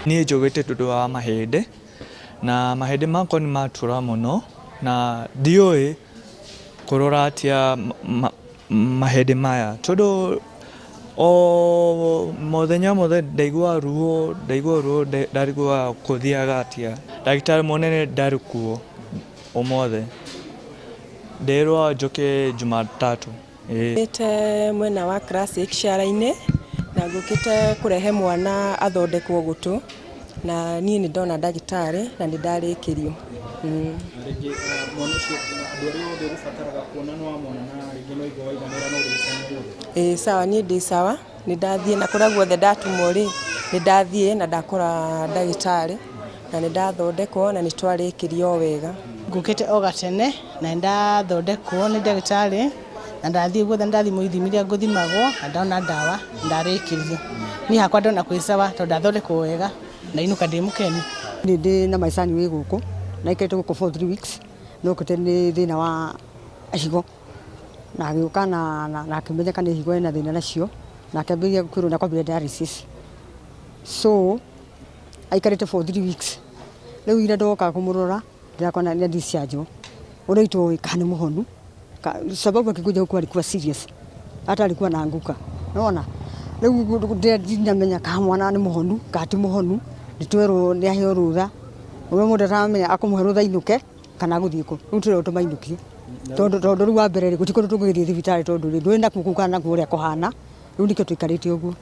Niĩ njũgĩte tondũ wa mahĩndĩ, na mahĩndĩ makwa nĩ matura mũno, na ndiũĩ kũrora atĩa mahĩndĩ maya, tondũ o mũthenya o mũthenya ndaiguaga ruo, ndaigua ruo ndarigwo gũthiaga atĩa. Ndagĩtarĩ mũnene ndarĩ kuo ũmũthĩ, nderwo njũke Jumatatũ. Umĩte mwena wa Classic Ciara-inĩ na ngũkĩte kũrehe mwana athondekwo gũtũ na niĩ nĩ ndona ndagĩtarĩ na nĩ ndarĩkĩrio. Na rĩngĩ mwana ũcio andũ arĩa othe ũgũbataraga kuona nĩ wamona na rĩngĩ no igua waiganĩra na ũrigitani wothe? Ĩĩ sawa niĩ ndĩ sawa nĩ ndathiĩ na kũrĩa guothe ndatũmwo rĩ nĩ ndathiĩ na ndakora ndagĩtarĩ na nĩ ndathondekwo na nĩ twarĩkĩrio o wega. Ngũkĩte o gatene na nĩ ndathondekwo nĩ ndagĩtarĩ na ndathiĩ guothe ndathimwo ithimi iria ngũthimagwo na ndona ndawa ndarĩkĩrio. Niĩ hakwa ndona kwĩ sawa tondũ ndathondekwo wega ndainũka ndĩ mũkenu. Niĩ ndĩ na my son wĩ gũkũ na aikarĩte gũkũ for 3 weeks na okĩte nĩ thĩna wa higo na agĩũka na akĩmenyeka nĩ higo ena thĩna nacio na akĩambĩrĩria kwĩrwo nĩ akwambĩrĩria dialysis, so aikarĩte for 3 weeks. Rĩu ira ndoka kũmũrora ndĩrakora nĩ discharge ũrĩa itoĩ kana nĩ mũhonu, sababu akikuja huku alikuwa serious, hata alikuwa anaanguka, nona rĩu ndinamenya kana mwana nĩ mũhonu kana ti mũhonu. Nĩ twerwo nĩ aheo rũtha, ũrĩa mũndũ ataramenya akũmũhe rũtha ainũke kana agũthiĩ kũ. Rĩu tũrerwo tũmainũkie tondũ rĩu wa mbere rĩ, gũtirĩ kũndũ tũngĩgĩthiĩ thibitarĩ tondũ rĩ, ndũĩ nakuo kũu kana nakuo ũrĩa kũhana. Rĩu nĩkĩo tũikarĩte ũguo.